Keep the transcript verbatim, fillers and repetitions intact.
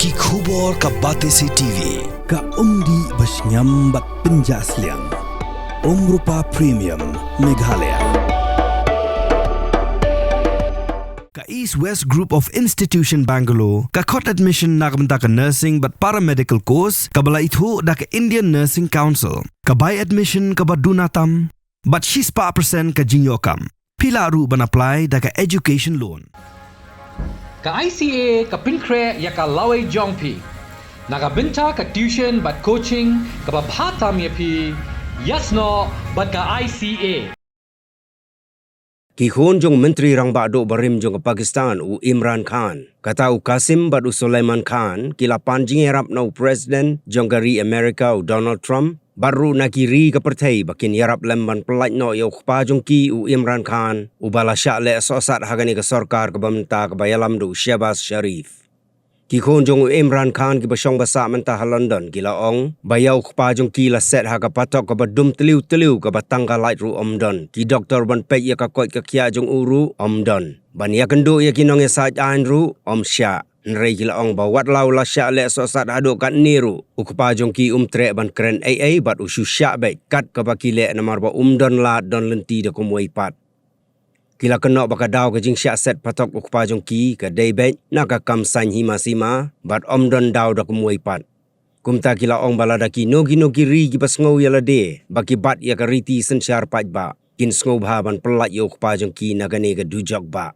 Ki khubor ka Batesi T V, ka umdih ba shngiam bad pynjah sliang. Umrupa Premium, Meghalaya. Ka East West Group of Institution Bangalore, ka khot admission na ka bynta ka nursing bad paramedical course, kaba la ithuh da ka Indian Nursing Council, ka bai admission kaba duna tam, bad shispah percent ka jingïoh kam. Phi lah ruh ban apply da ka education loan. Ka I C A ka pynkhreh ïa ka lawei jong phi na ka bynta ka tuition bad coaching kaba bha tam ïa phi, ïasnoh bad ka I C A. Ki khun jong u Myntri Rangbah Duh barim jong ka Pakistan, u Imran Khan, kata u Qasim bad u Sulaiman Khan, ki la pan jingïarap na u President jong ka ri America, u Donald Trump, bad ruh na ki ri ka pyrthei ba kin ïarap lem ban pyllait noh ïa u kpa jong ki, u Imran Khan, uba la shah leh sohsat ha kane ka sorkar kaba mynta kaba ïalam da u Shehbaz Sharif. Ki khun jong u Imran Khan kiba shong ba sah mynta ha London ki la ong ba ïa u kpa jong ki la set ha ka patok kaba dum tliw tliw, kaba tang ka light ruh ym don, ki doktor ban peit ïa ka koit ka khiah jong u ruh ym don, ban ïakynduh ïa ki nongïasaid aiñ ruh ym shah. Hynrei ki la ong ba wat la u la shah leh sohsat haduh katne ruh, u kpa jong ki um treh ban kren ei ei bad u shu shah beit kat kaba ki leh, namar ba um don lad don lynti da kumwei pat. Ki la kynnoh ba ka daw ka jingshah set patok u kpa jong ki ka dei beit na ka kam saiñ hima sima bad ym don daw da kumwei pat. Kumta ki la ong ba lada kino kino ki ri kiba sngew ïa lade ba ki bat ïa ka riti synshar paidbah, kin sngewbha ban pyllait ïa u kpa jong ki na kane ka dujok bah.